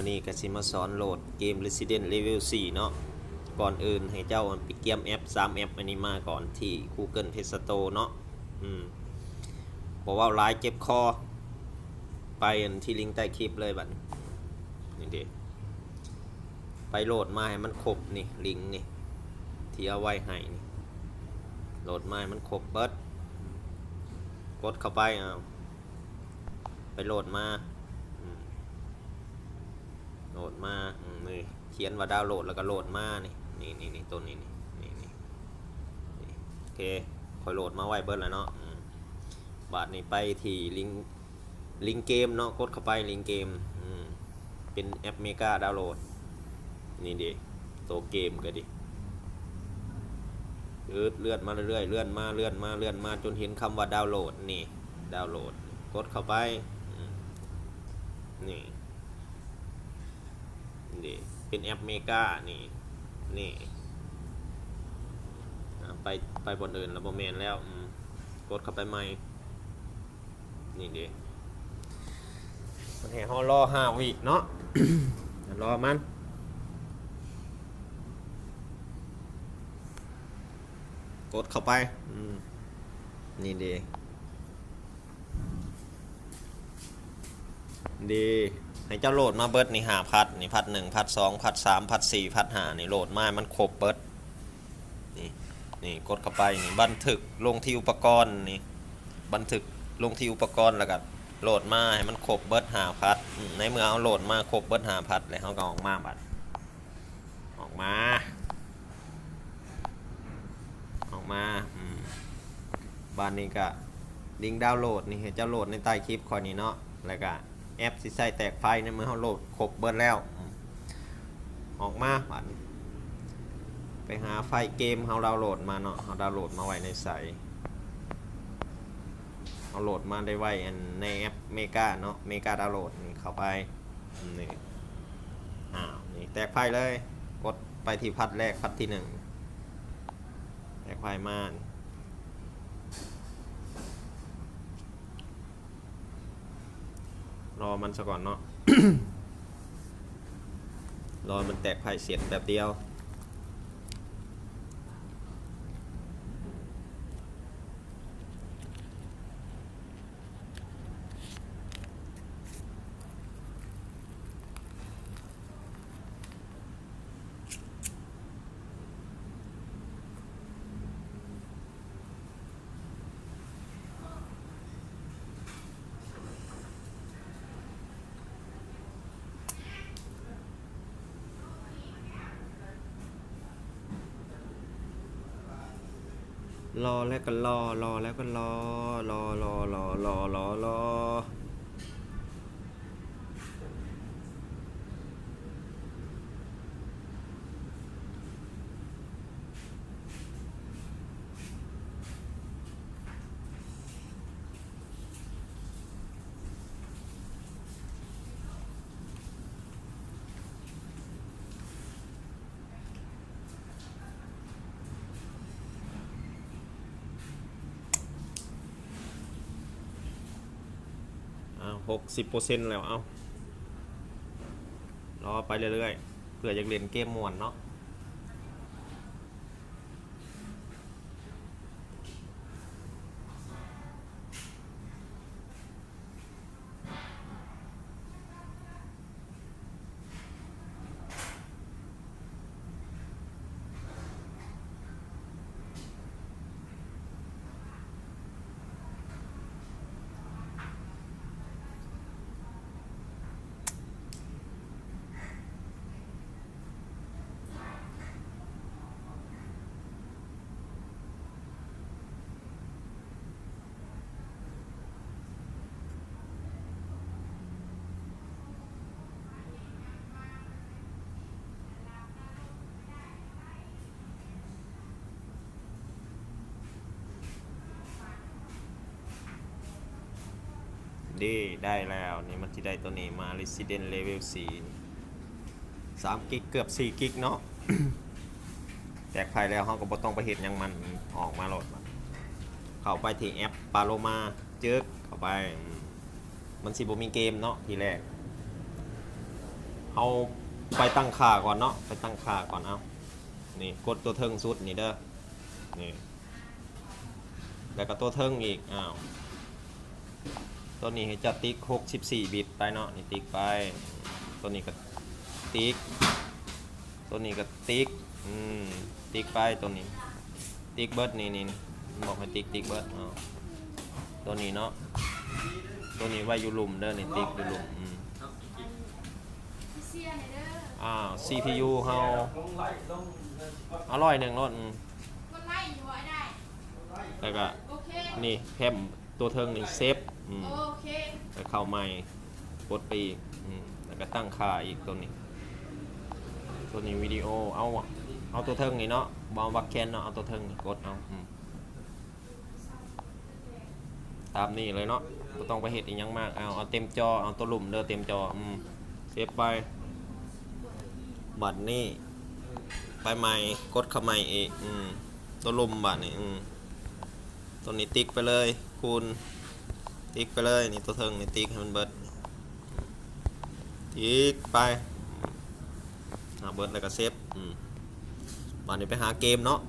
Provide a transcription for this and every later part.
ນີ້ກະຊິມາສອນໂຫຼດເກມ Resident Evil ສີ່ເນາະ. ກ່ອນອື່ນໃຫ້ເຈົ້າໄປກຽມແອັບສາມແອັບອັນນີ້ມາກ່ອນ ທີ່ Google Play Store ເນາະ. ອືມ ບໍ່ເວົ້າຫຼາຍເຈັບຄໍ ໄປອັນທີ່ລິງໃຕ້ຄລິບເລີຍບັດນີ້. ນີ້ເດ ໄປໂຫຼດມາໃຫ້ມັນຄົບນີ້ ລິງນີ້ ທີ່ເອົາໄວ້ໃຫ້ນີ້ ໂຫຼດມາໃຫ້ມັນຄົບເບິດ. ກົດເຂົ້າໄປ ອ້າວ ໄປໂຫຼດມາ ອືມ ໂຫຼດມາ ອືມ ນີ້ຂຽນວ່າດາວໂຫຼດ ແລ້ວກໍໂຫຼດມານີ້ ນີ້ໆໆ ໂຕນີ້ນີ້ ນີ້ໆ ນີ້ ໂອເຄ ຂ້ອຍໂຫຼດມາໄວ້ເບິດແລ້ວເນາະ. ອືມ ບາດນີ້ໄປທີ່ລິງ ລິງເກມເນາະ ກົດເຂົ້າໄປລິງເກມ ອືມ ເປັນແອັບເມກາດາວໂຫຼດ. ນີ້ເດ ໂຕເກມກໍດີ ເອີ ເລື່ອນມາເລື້ອຍໆ ເລື່ອນມາ ເລື່ອນມາ ເລື່ອນມາ ຈົນເຫັນຄຳວ່າດາວໂຫຼດນີ້ ດາວໂຫຼດ ກົດເຂົ້າໄປ ອືມ ນີ້ ນີ້ເດ ເປັນແອັບເມການີ້ ນີ້ ອາ ໄປ ໄປບ່ອນອື່ນລະບໍ່ແມ່ນແລ້ວ ອືມ ກົດເຂົ້າໄປໃໝ່. ນີ້ເດ ມັນໃຫ້ເຮົາລໍຫ້າວິເນາະ ລໍມັນ ກົດເຂົ້າໄປ ອືມ ນີ້ເດ ເດ ໃຫ້ເຈົ້າໂຫຼດມາເບິດນີ້ຫ້າພັດນີ້ ພັດໜຶ່ງ ພັດສອງ ພັດສາມ ພັດສີ່ ພັດຫ້ານີ້ ໂຫຼດມາໃຫ້ມັນຄົບເບິດ. ນີ້ ນີ້ ກົດເຂົ້າໄປນີ້ ບັນທຶກລົງທີ່ອຸປະກອນນີ້ ບັນທຶກລົງທີ່ອຸປະກອນ ແລ້ວກໍໂຫຼດມາໃຫ້ມັນຄົບເບິດຫ້າພັດ. ອືມ ໃນເມື່ອເຮົາໂຫຼດມາຄົບເບິດຫ້າພັດແລ້ວ ເຮົາກໍອອກມາບັດ ອອກມາ ອອກມາ ອືມ ບາດນີ້ກໍລິງດາວໂຫຼດນີ້ ໃຫ້ເຈົ້າໂຫຼດໃນໃຕ້ຄລິບຂ້ອຍນີ້ເນາະ ແລ້ວກໍ ແອັບທີ່ໃຊ້ແຕກໄຟໃນເມື່ອເຮົາໂຫຼດຄົບເບິດແລ້ວ ອອກມາ ບາດນີ້ໄປຫາໄຟລ໌ເກມເຮົາດາວໂຫຼດມາເນາະ ເຮົາດາວໂຫຼດມາໄວ້ໃນໃສ ເຮົາໂຫຼດມາໄດ້ໄວ້ອັນໃນແອັບເມກາເນາະ ເມກາດາວໂຫຼດນີ້ ເຂົ້າໄປ ນີ້ ອ້າວ ນີ້ແຕກໄຟລ໌ເລີຍ ກົດໄປທີ່ພັດແລກ ພັດທີໜຶ່ງ ແຕກໄຟລ໌ມາ ລໍມັນສາກ່ອນເນາະ ລໍມັນແຕກໄຟລ໌ເສັດແປັບດຽວ. ລໍແລ້ວກໍລໍ ລໍແລ້ວກໍລໍ ລໍ ລໍ ລໍ ລໍ ລໍ ລໍ. ອ້າວ ຫົກສິບເປີເຊັນແລ້ວ ເອົ້າ ລໍໄປເລື້ອຍໆ ເພື່ອຢາກຫຼິ້ນເກມມ່ວນເນາະ. ເດ້ ໄດ້ແລ້ວ ນີ້ມັນຊິໄດ້ໂຕນີ້ມາ Resident Evil ສີ່ ສາມກິກ ເກືອບສີ່ກິກເນາະ. ແຕກໄຟแล้ว เฮาก็บ่ต้องไปเฮ็ดหยังมัน ออกมาโลด เข้าไปที่แอป Paloma จึกเข้าไป มันสิบ่มีเกมเนาะ ทีแรก ເຮົາໄປຕັ້ງຄ່າກ່ອນເນາະ ໄປຕັ້ງຄ່າກ່ອນ. ເອົາ ນີ້ ກົດຕົວເທິງສຸດນີ້ເດີ ນີ້ ແລ້ວກໍຕົວເທິງອີກ. ອ້າວ ຕົວນີ້ໃຫ້ເຈົ້າຕິກຫົກສິບສີ່ບິດໄປເນາະ ນີ້ຕິກໄປ. ຕົວນີ້ກໍຕິກ ຕົວນີ້ກໍຕິກ ອືມ ຕິກໄປ ຕົວນີ້ຕິກເບິດ ນີ້ ນີ້ ບອກໃຫ້ຕິກ ຕິກເບິດ. ເອົາ ຕົວນີ້ເນາະ ຕົວນີ້ໄວ້ຢູ່ລຸ່ມເດີ ນີ້ຕິກຢູ່ລຸ່ມ. ອືມ ອ້າວ ຊີພີຢູເຮົາເອົາຮ້ອຍໜຶ່ງໂລດ. ອືມ ແລ້ວກໍນີ້ແພມຕົວເທິງນີ້ເຊບ ອືມ ແລ້ວເຂົ້າໃໝ່ ກົດໄປອີກ ອືມ ແລ້ວກໍຕັ້ງຄ່າອີກ. ຕົວນີ້ ຕົວນີ້ວິດີໂອ ເອົາ ເອົາຕົວເທິງນີ້ເນາະ ບໍ່ເອົາບັກແຄນເນາະ ເອົາຕົວເທິງນີ້ ກົດເອົາ ອືມ ຕາມນີ້ເລີຍເນາະ ບໍ່ຕ້ອງໄປເຮັດອີ່ຫຍັງມາກ. ເອົາ ເອົາເຕັມຈໍ ເອົາຕົວລຸ່ມເດີ ເຕັມຈໍ ອືມ ເຊບໄປ. ບັດນີ້ໄປໃໝ່ ກົດເຂົ້າໃໝ່ອີກ ອືມ ຕົວລຸ່ມບັດນີ້ ອືມ ຕົວນີ້ຕິກໄປເລີຍ ຄູນ ຕິກໄປເລີຍ ນີ້ຕົວເທິງນີ້ຕິກໃຫ້ມັນເບິດ ຕິກໄປ. ອືມ ຫາເບິດແລ້ວກໍເຊບ. ອືມ ບາດນີ້ໄປຫາເກມເນາະ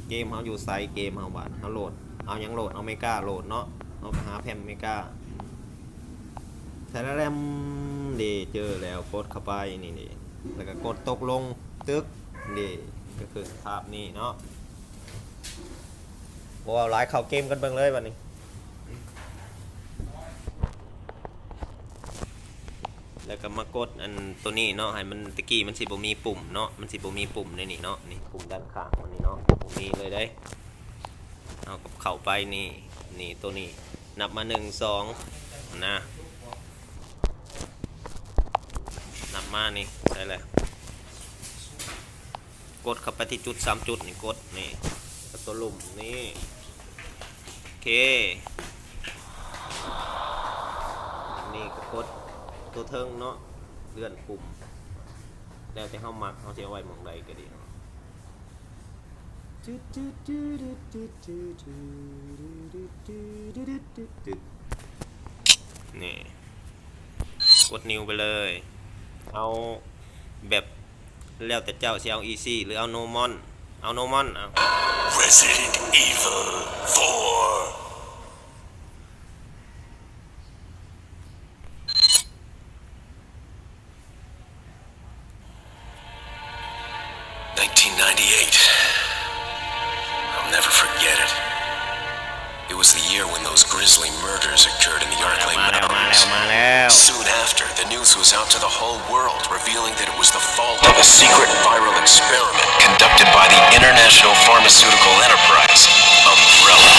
ເກມເຮົາຢູ່ໃສ ເກມເຮົາ ບາດເຮົາໂຫຼດ ເອົາຫຍັງໂຫຼດ ເອົາເມກາໂຫຼດເນາະ ເຮົາກໍຫາແພມເມກາ. ແທະແລມ ເດ້ ເຈີແລ້ວ ກົດເຂົ້າໄປ ນີ້ເດ້ ແລ້ວກໍກົດຕົກລົງ ຕຶກ ເດ້ ກໍຄືພາບນີ້ເນາະ. ບໍ່ເວົ້າຫຼາຍ ເຂົ້າເກມກັນເບິ່ງເລີຍບັດນີ້. ແລ້ວກໍມາກົດອັນຕົວນີ້ເນາະ ໃຫ້ມັນ ຕະກີ້ມັນຊິບໍ່ມີປຸ່ມເນາະ ມັນຊິບໍ່ມີປຸ່ມໃນນີ້ເນາະ ນີ້ປຸ່ມດ້ານຂ້າງມັນນີ້ເນາະ ບໍ່ມີເລີຍເດ້. ເຮົາກໍເຂົ້າໄປນີ້ ນີ້ຕົວນີ້ ນັບມາ ໜຶ່ງ ສອງ ນະ ນັບມານີ້ ໃສ່ແລ້ວ ກົດເຂົ້າໄປທີ່ຈຸດສາມຈຸດນີ້ ກົດນີ້ ແລ້ວຕົວລຸ່ມນີ້ ໂອເຄ ນີ້ກໍກົດຕົວເທິງເນາະ ເລື່ອນປຸ່ມ ແລ້ວແຕ່ເຮົາມັກ ເຮົາຊິເອົາໄວ້ໝ່ອງໃດກໍດີ. ນີ້ ກົດນິວໄປເລີຍ ເອົາແບບ ແລ້ວແຕ່ເຈົ້າຊິເອົາອີຊີ ຫຼືເອົາໂນມອນ ເອົາໂນມອນ ເອົາ Resident Evil four. Nineteen ninety-eight. I'll never forget it. It was the year when those grisly murders occurred in the Arklay Mountains. ມາແລ້ວ ມາແລ້ວ ມາແລ້ວ Soon after, the news was out to the whole world, revealing that it was the fault of a secret viral experiment conducted by the international pharmaceutical enterprise, Umbrella.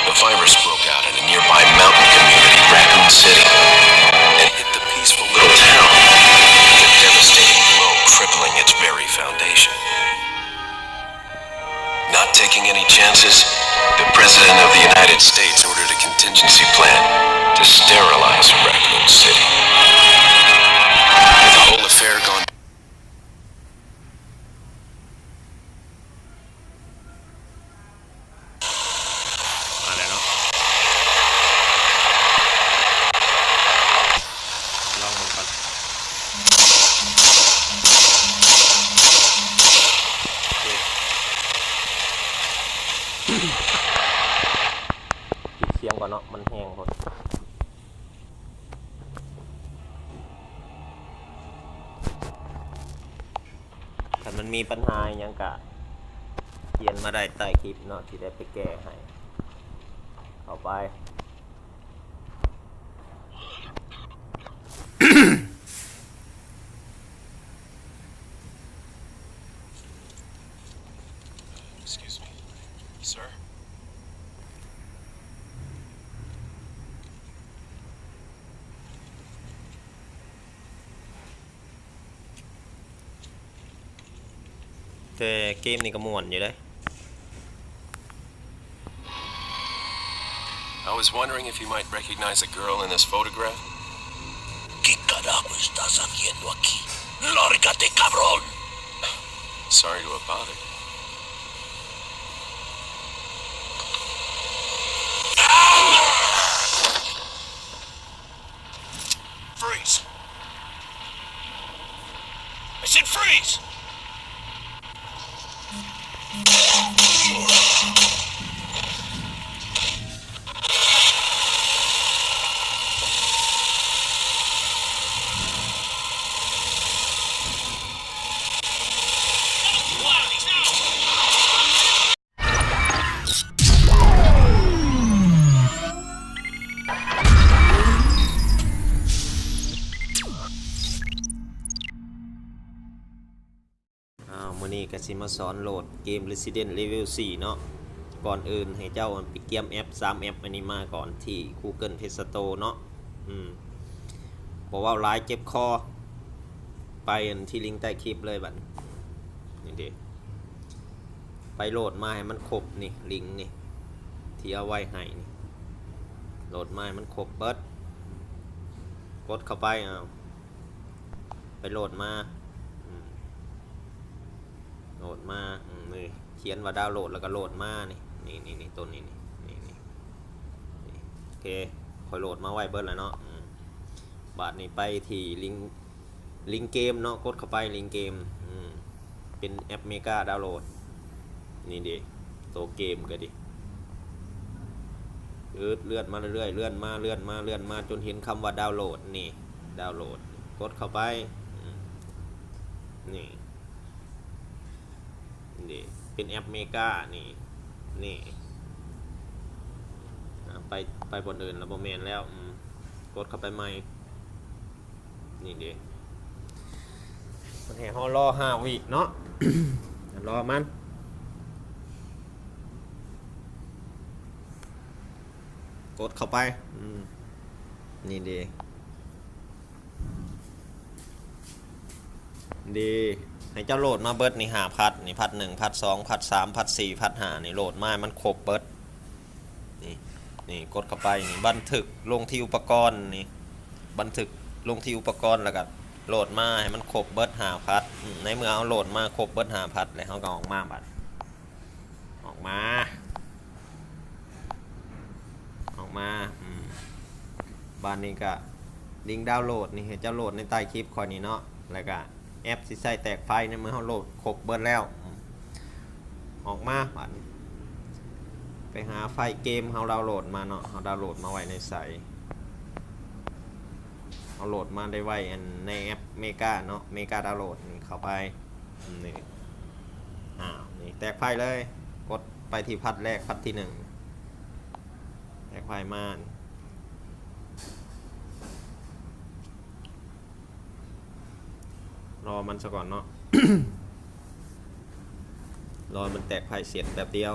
The virus broke out in a nearby mountain community, Raccoon City, and hit the peaceful little town with a devastating blow crippling its very foundation. Not taking any chances, the President of the United States ordered a contingency plan to sterilize Raccoon City, with the whole affair gone ມາແລ້ວເນາະ ລອງເບິ່ງກ່ອນ ໂອເຄ ປິດສຽງກ່ອນເນາະ ມັນແຮງໂພດ. ຄັນມັນມີບັນຫາອີ່ຫຍັງກະຂຽນມາໄດ້ໃຕ້ຄລິບເນາະ ຊິໄດ້ໄປແກ້ໃຫ້. ເຂົ້າໄປ. Excuse me, sir. ແຕ່ເກມນີ້ກໍມ່ວນຢູ່ເດ້. I was wondering if you might recognize a girl in this photograph. ¿Qué carajo estás haciendo aquí? Lárgate, cabrón. Sorry to have bothered you. Freeze! Sit freeze! ອ້າວ ມື້ນີ້ກະຊິມາສອນໂຫຼດເກມ Resident Evil ສີ່ເນາະ. ກ່ອນອື່ນໃຫ້ເຈົ້າໄປກຽມແອັບ ສາມແອັບອັນນີ້ມາກ່ອນ ທີ່ Google Play Store ເນາະ. ອືມ ບໍ່ເວົ້າຫຼາຍເຈັບຄໍ ໄປອັນທີ່ລິງໃຕ້ຄລິບເລີຍບັດນີ້ ນີ້ເດ ໄປໂຫຼດມາໃຫ້ມັນຄົບນີ້ ລິງນີ້ ທີ່ເອົາໄວ້ໃຫ້ນີ້ ໂຫຼດມາໃຫ້ມັນຄົບເບິດ ກົດເຂົ້າໄປ ອ້າວ ໄປໂຫຼດມາ ອືມ ໂຫຼດມາ ອືມ ນີ້ ຂຽນວ່າດາວໂຫຼດ ແລ້ວກໍໂຫຼດມານີ້ ນີ້ໆໆ ໂຕນີ້ນີ້ ນີ້ໆ ນີ້ ໂອເຄ ຂ້ອຍໂຫຼດມາໄວ້ເບິດແລ້ວເນາະ. ອືມ ບາດນີ້ໄປທີ່ລິງ ລິງເກມເນາະ ກົດເຂົ້າໄປລິງເກມ ອືມ ເປັນແອັບເມກາດາວໂຫຼດ ນີ້ເດ ໂຕເກມກໍດີ ເອີ ເລື່ອນມາເລື້ອຍໆ ເລື່ອນມາ ເລື່ອນມາ ເລື່ອນມາ ຈົນເຫັນຄຳວ່າດາວໂຫຼດນີ້ ດາວໂຫຼດ ກົດເຂົ້າໄປ ອືມ ນີ້ ນີ້ເດ ເປັນແອັບເມການີ້ ນີ້ ອາ ໄປ ໄປບ່ອນອື່ນລະ ບໍ່ແມ່ນແລ້ວ ອືມ ກົດເຂົ້າໄປໃໝ່ ນີ້ເດ ເພິ່ນໃຫ້ເຮົາລໍຫ້າວິເນາະ ລໍມັນ ກົດເຂົ້າໄປ ອືມ ນີ້ເດ ເດ ໃຫ້ເຈົ້າໂຫຼດມາເບິດນີ້ ຫ້າພັດນີ້ ພັດໜຶ່ງ ພັດສອງ ພັດສາມ ພັດສີ່ ພັດຫ້ານີ້ ໂຫຼດມາໃຫ້ມັນຄົບເບິດ ນີ້ ນີ້ ກົດເຂົ້າໄປນີ້ ບັນທຶກລົງທີ່ອຸປະກອນນີ້ ບັນທຶກລົງທີ່ອຸປະກອນ ແລ້ວກໍໂຫຼດມາໃຫ້ມັນຄົບເບິດຫ້າພັດ. ອືມ ໃນເມື່ອເຮົາໂຫຼດມາຄົບເບິດຫ້າພັດແລ້ວ ເຮົາກໍອອກມາບັດ ອອກມາ ອອກມາ ອືມ ບາດນີ້ກະລິງດາວໂຫຼດນີ້ ໃຫ້ເຈົ້າໂຫຼດໃນໃຕ້ຄລິບຂ້ອຍນີ້ເນາະ ແລ້ວກະແອັບຊິໃຊ້ແຕກໄຟໃນເມື່ອເຮົາໂຫຼດຄົບເບິດແລ້ວ ອືມ ອອກມາ ບາດນີ້ໄປຫາໄຟລ໌ເກມເຮົາດາວໂຫຼດມາເນາະ ເຮົາດາວໂຫຼດມາໄວ້ໃນໃສ ເຮົາໂຫຼດມາໄດ້ໄວ້ອັນໃນແອັບເມກາເນາະ ເມກາດາວໂຫຼດນີ້ ເຂົ້າໄປ ນີ້ ອ້າວ ນີ້ແຕກໄຟລ໌ເລີຍ ກົດໄປທີ່ພັດແລກ ພັດທີໜຶ່ງ ແຕກໄຟລ໌ມາ ລໍມັນສະກ່ອນເນາະ ລໍມັນແຕກໄຟລ໌ເສັດແປັບດຽວ.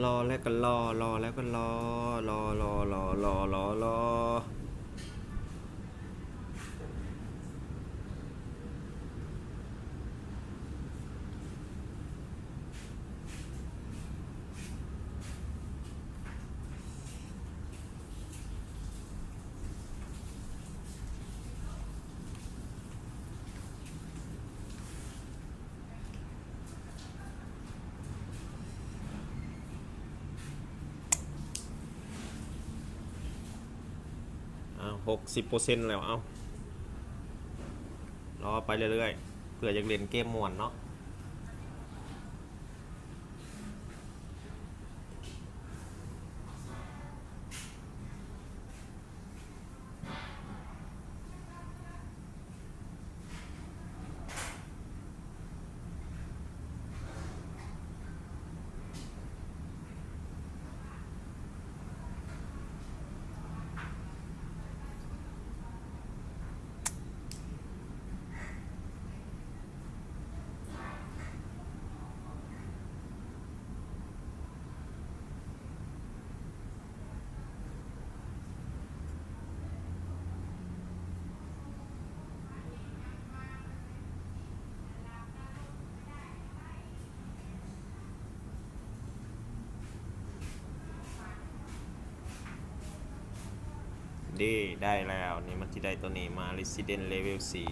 ລໍແລ້ວກໍລໍ ລໍແລ້ວກໍລໍ ລໍ ລໍ ລໍ ລໍ ລໍ ລໍ. ອ້າວ ຫົກສິບເປີເຊັນແລ້ວ ເອົ້າ ລໍໄປເລື້ອຍໆ ເພື່ອຢາກຫຼິ້ນເກມມ່ວນເນາະ. ອ ເດ້ ໄດ້ແລ້ວ ນີ້ມັນຊິໄດ້ໂຕນີ້ມາ Resident Evil ສີ່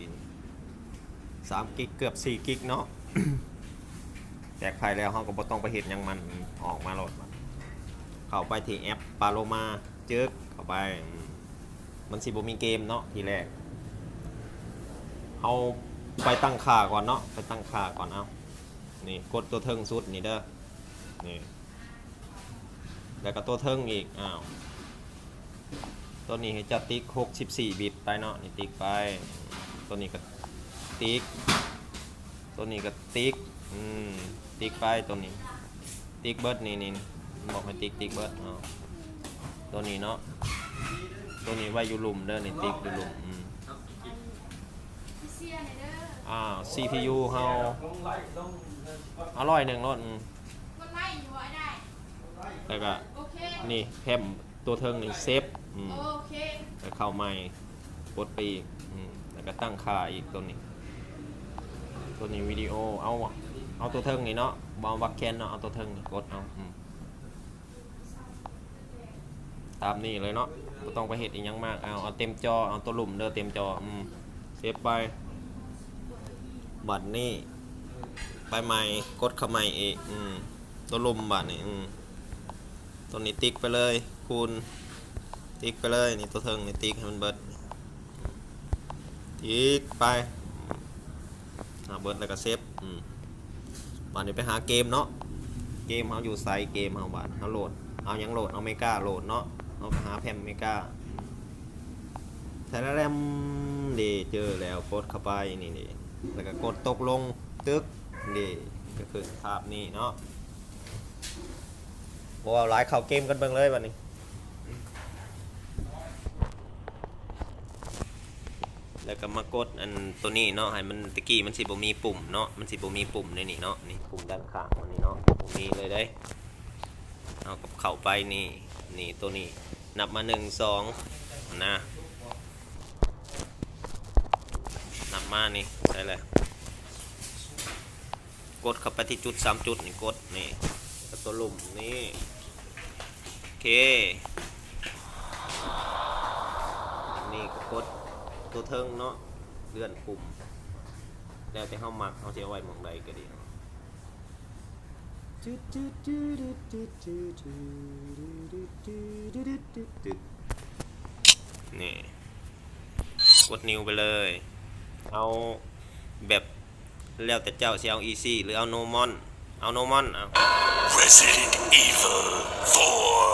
ສາມກິກ ເກືອບສີ່ກິກເນາະ. ແຕກໄຟແລ້ວເຮົາກໍບໍ່ຕ້ອງໄປເຮັດຫຍັງມັນ ອອກມາໂລດ. ເຂົ້າໄປທີ່ແອັບ Paloma ຈຶກເຂົ້າໄປ ອືມ ມັນຊິບໍ່ມີເກມເນາະ ທີແລກ. ເຮົາໄປຕັ້ງຄ່າກ່ອນເນາະ ໄປຕັ້ງຄ່າກ່ອນ. ເອົາ ນີ້ ກົດຕົວເທິງສຸດນີ້ເດີ ນີ້ ແລ້ວກໍຕົວເທິງອີກ. ອ້າວ ຕົວນີ້ໃຫ້ເຈົ້າຕິກຫົກສິບສີ່ບິດໄປເນາະ ນີ້ຕິກໄປ. ຕົວນີ້ກໍຕິກ ຕົວນີ້ກໍຕິກ ອືມ ຕິກໄປ ຕົວນີ້ຕິກເບິດ ນີ້ ນີ້ ບອກໃຫ້ຕິກ ຕິກເບິດ. ເອົາ ຕົວນີ້ເນາະ ຕົວນີ້ໄວ້ຢູ່ລຸ່ມເດີ ນີ້ຕິກຢູ່ລຸ່ມ. ອືມ ອ່າ ຊີພີຢູ ເຮົາເອົາຮ້ອຍໜຶ່ງໂລດ. ອືມ ແລ້ວກໍ ນີ້ ແພມຕົວເທິງນີ້ເຊບ ອືມ ແລ້ວເຂົ້າໃໝ່ ກົດໄປອີກ ອືມ ແລ້ວກໍຕັ້ງຄ່າອີກ. ຕົວນີ້ ຕົວນີ້ວິດີໂອ ເອົາ ເອົາຕົວເທິງນີ້ເນາະ ບໍ່ເອົາບັກແຄນເນາະ ເອົາຕົວເທິງນີ້ກົດເອົາ ອືມ ຕາມນີ້ເລີຍເນາະ ບໍ່ຕ້ອງໄປເຮັດອີ່ຫຍັງມາກ. ເອົາ ເອົາເຕັມຈໍ ເອົາຕົວລຸ່ມເດີ ເຕັມຈໍ ອືມ ເຊບໄປ. ບັດນີ້ໄປໃໝ່ ກົດເຂົ້າໃໝ່ອີກ ອືມ ຕົວລຸ່ມບັດນີ້ ອືມ ຕົວນີ້ຕິກໄປເລີຍ ຄູນ ຕິກໄປເລີຍ ນີ້ຕົວເທິງນີ້ຕິກໃຫ້ມັນເບິດ ຕິກໄປ. ອືມ ເອົາເບິດແລ້ວກໍເຊບ ອືມ ບາດນີ້ໄປຫາເກມເນາະ ເກມເຮົາຢູ່ໃສ ເກມເຮົາ ບາດເຮົາໂຫຼດ ເອົາຫຍັງໂຫຼດ ເອົາເມກາໂຫຼດເນາະ ເຮົາກໍຫາແພມເມກາ ແທລະແລມ ເດ້ ເຈີແລ້ວ ກົດເຂົ້າໄປ ນີ້ເດ້ ແລ້ວກໍກົດຕົກລົງ ຕຶກ ເດ້ ກໍຄືພາບນີ້ເນາະ. ບໍ່ເວົ້າຫຼາຍ ເຂົ້າເກມກັນເບິ່ງເລີຍບັດນີ້. ແລ້ວກໍມາກົດອັນໂຕນີ້ເນາະ ໃຫ້ມັນ ຕະກີ້ມັນຊິບໍ່ມີປຸ່ມເນາະ ມັນຊິບໍ່ມີປຸ່ມໃນນີ້ເນາະ ນີ້ປຸ່ມດ້ານຂ້າງມັນນີ້ເນາະ ບໍ່ມີເລີຍເດ້. ເຮົາກໍເຂົ້າໄປນີ້ ນີ້ໂຕນີ້ ນັບມາ ໜຶ່ງ ສອງ ນະ ນັບມານີ້ ໃສ່ແຫຼະ ກົດເຂົ້າໄປທີ່ຈຸດສາມຈຸດນີ້ ກົດນີ້ ແລ້ວຕົວລຸ່ມນີ້ ໂອເຄ ນີ້ກໍກົດຕົວເທິງເນາະ ເລື່ອນປຸ່ມ ແລ້ວແຕ່ເຮົາມັກ ເຮົາຊິເອົາໄວ້ໝ່ອງໃດກໍດີ. ນີ້ ກົດນິວໄປເລີຍ ເອົາແບບ ແລ້ວແຕ່ເຈົ້າຊິເອົາອີຊີ ຫຼືເອົາໂນມອນ ເອົາໂນມອນ ເອົາ Resident Evil four.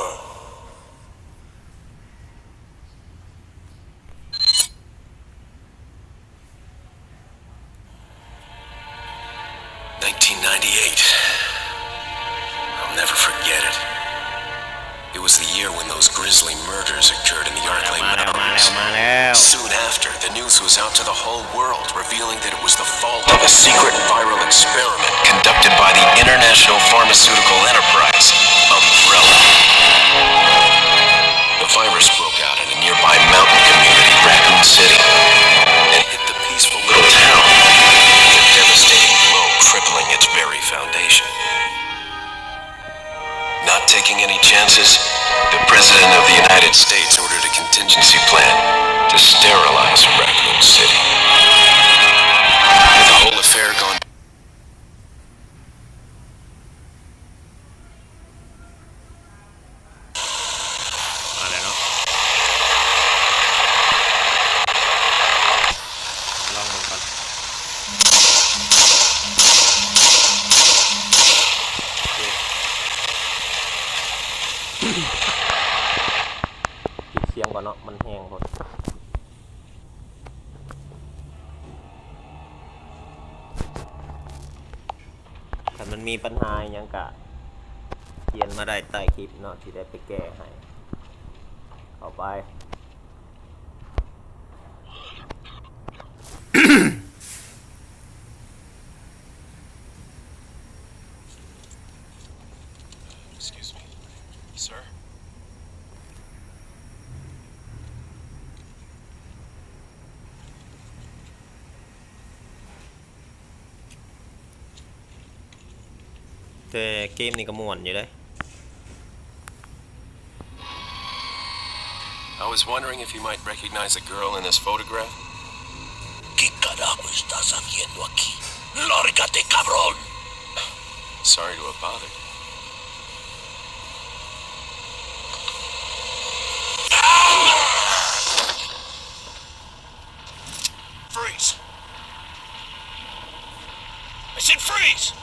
Nineteen ninety-eight. I'll never forget it. It was the year when those grisly murders occurred in the Arklay Mountains. ມາແລ້ວ ມາແລ້ວ ມາແລ້ວ Soon after, the news was out to the whole world, revealing that it was the fault of a secret viral experiment conducted by the international pharmaceutical enterprise, Umbrella. The virus broke out in a nearby mountain community, Raccoon City, and hit the peaceful little town with a devastating blow, crippling its very foundation. Not taking any chances, the President of the United States ordered a contingency plan to sterilize Raccoon City. With the whole affair gone ມາແລ້ວເນາະ ລອງເບິ່ງກ່ອນ ໂອເຄ ປິດສຽງກ່ອນເນາະ ມັນແຮງໂພດ. ຄັນມັນມີບັນຫາອີ່ຫຍັງກະຂຽນມາໄດ້ໃຕ້ຄລິບເນາະ ຊິໄດ້ໄປແກ້ໃຫ້. ເຂົ້າໄປ. Excuse me, sir. ແຕ່ເກມນີ້ກໍມ່ວນຢູ່ເດ້. I was wondering if you might recognize the girl in this photograph. ¿Qué carajo estás haciendo aquí? ¡Lárgate, cabrón! Sorry to have bothered you. Freeze! I said freeze!